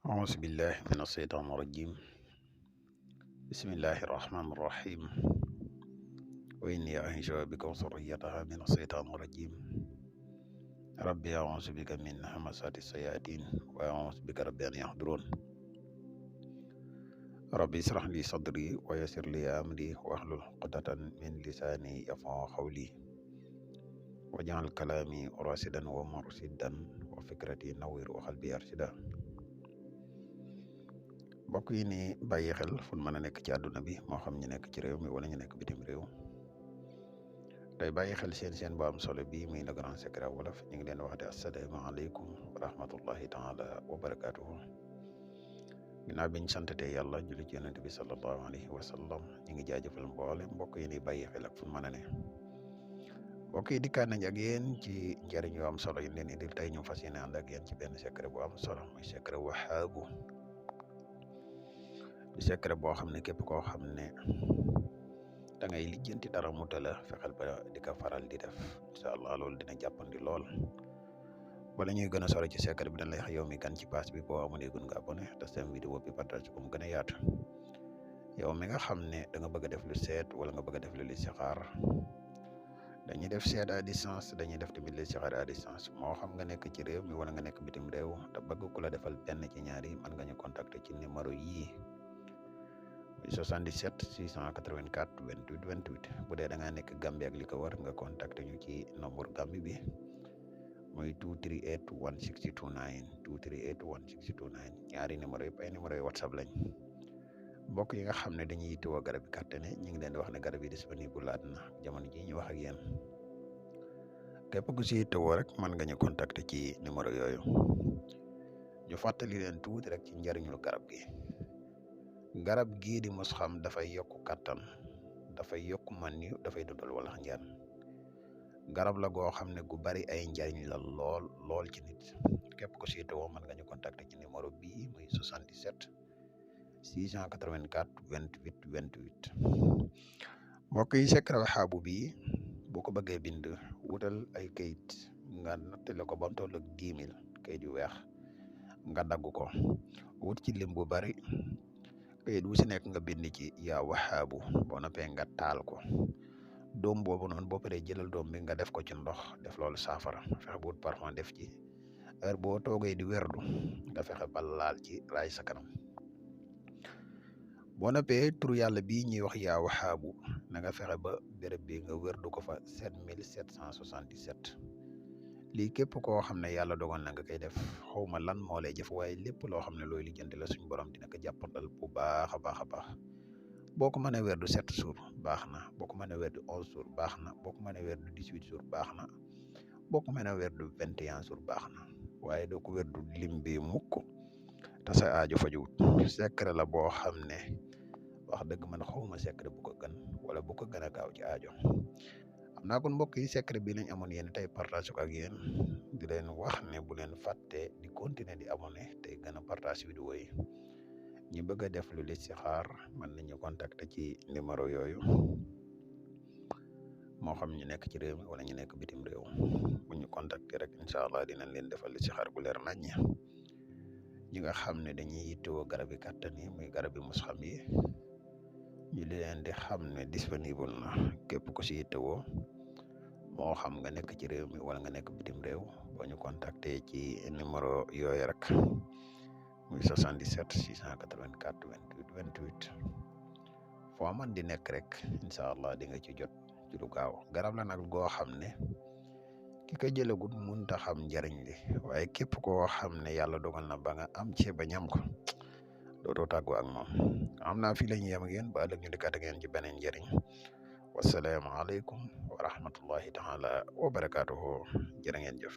أعوذ بالله من الشيطان الرجيم بسم الله الرحمن الرحيم وإني أعيذها بك وذريتها من الشيطان الرجيم ربي أعوذ بك من همزات الشياطين وأعوذ بك ربي أن يحضرون ربي اشرح لي صدري ويسر لي أمري واحلل عقدة من لساني يفقهوا قولي واجعل كلامي راشدا ومرشدا وفكرتي نوير وقلبي أرشدا mbokk yi ni bàyyi xel fu mën a nekk ci àdduna bi moo xam ñu nekk ci réew mi wala ñu nekk bitim réew tey bàyyi xel seen bu am solo bi muy le grand secret wolof ñu ngi leen waxte asalaamaaleykum wa rahmatullahi taala wa barakatuhu ginnaaw biñ santatee yàlla julli ci yonent bi sallallahu alayhi wa sallam ñu ngi jaajëfal mboole mbokk yi ni bàyyi xel ak fu mën a ne mbokk yi dikkaat nañ ak yéen ci njëriñ yu am solo yi leen indil tey ñu fas yéene ànd ak yéen ci benn secret bu am solo muy secret wahaabu di secret boo xam ne képp koo xam ne da ngay lijjanti dara mu tala fexeel ba di ko faral di def incha allah loolu dina jàppandi lool wala ñuy gën a sore ci secret bi dañ lay wax yow mi kan ci page bi boo amulee gun nga abonné te seen vidéo bi partage ko mu gën a yaatu yow mi nga xam ne da nga bëgg a def lu seet wala nga bëgg a def lu listixaar dañuy def seet à distance dañuy def tamit listixaar à distance moo xam nga nekk ci réew mi wala nga nekk bitim réew te bëgg ku la defal benn ci ñaari mën nga ñu contacter ci numéro yii 77 684 28 28 bu dee da ngaa nekk Gambie ak li ko war nga contacter ñu ci nombre Gambie bi muy 238 1629 238 1629 ñaari numéro yëpp ay numéro yu WhatsApp lañ mbokk yi nga xam ne dañuy yittewoo garab yi kàttane ñu ngi leen di wax ne garab yi disponible laat na jamono ji ñu wax ak yéen képp ku si yittewoo rek mën nga ñu contacter ci numéro yooyu ñu fàttali leen tuuti rek ci njëriñul garab gi. garab gii di mos xam dafay yokk kattan dafay yokk man yu dafay dundal wala njaan garab la goo xam ne gu bari ay njariñ la lool ci nit képp ko siitewoo mën nga ñu contacter ci numéro bii muy 77 684 28 28 mbokk yi secret wahaabu bi boo ko bëggee bind wutal ay kayit nga nattale ko ba mu toll ak 10 000 kayit yu weex nga dagg ko wut ci lim bu bari kayit wu si nekk nga bind ci yaa wahaabu boo noppee nga taal ko doom boobu noonu boo paree jëlal doom bi nga def ko ci ndox def loolu saafara fexe bu wut parfum def ci heure boo toogee di werdu nga fexe ba laal ci raay sa kanam boo noppee tur yàlla bii ñuy wax yaa wahaabu na nga fexe ba béréb bi nga werdu ko fa 7777 lii képp koo xam ne yàlla dogal na nga koy def xawma lan moo lay jëf waaye lépp loo xam ne looy lijjanti la suñu borom dina ko jàppandal bu baax a baax a baax boo ko mënee werdu 7 jours baax na boo ko mënee werdu 11 jours baax na boo ko mënee werdu 18 jours baax na boo ko mënee werdu 21 jours baax na waaye doo ko werdu lim bi mukk te sa aajo fajuwut secret la boo xam ne wax dëgg man xawma secret bu ko gën wala bu ko gën a gaaw ci aajo am naa kon mbokk yi secret bi lañ amoon yéen tey partage ko ak yéen di leen wax ne bu leen fàtte di continuer di abonné tey gën a partage vidéo yi ñu bëgg a def lu listixaar mën nañu contacter ci numéro yooyu moo xam ñu nekk ci réew mi wala ñu nekk bitim réew bu ñu contacter rek incha allah dinañ leen defal listixaar bu leer nañ ñi nga xam ne dañuy yittewoo garab yi kàttan yi muy garab yi mos xam yi ñu leen di xam ne disponible na képp ku si yittewoo moo xam nga nekk ci réew mi wala nga nekk bitim réew boo ñu contacter ci numéro yooyu rek muy 77 684 28 28 foo man di nekk rek incha allah di nga ci jot ci lu gaaw garab la nag goo xam ne ki ko jëlagut mënut a xam njëriñ li waaye képp koo xam ne yàlla dogal na ba nga am ci ba ñam ko dootoo tàggoo ak moom am naa fii la ñuy yem ak yéen ba ëllëg ñu dikkaat ak yéen ci beneen njëriñ wasalaamaaleykum wa rahmatullahi taala wa barakaatuhu jërë ngeen jëf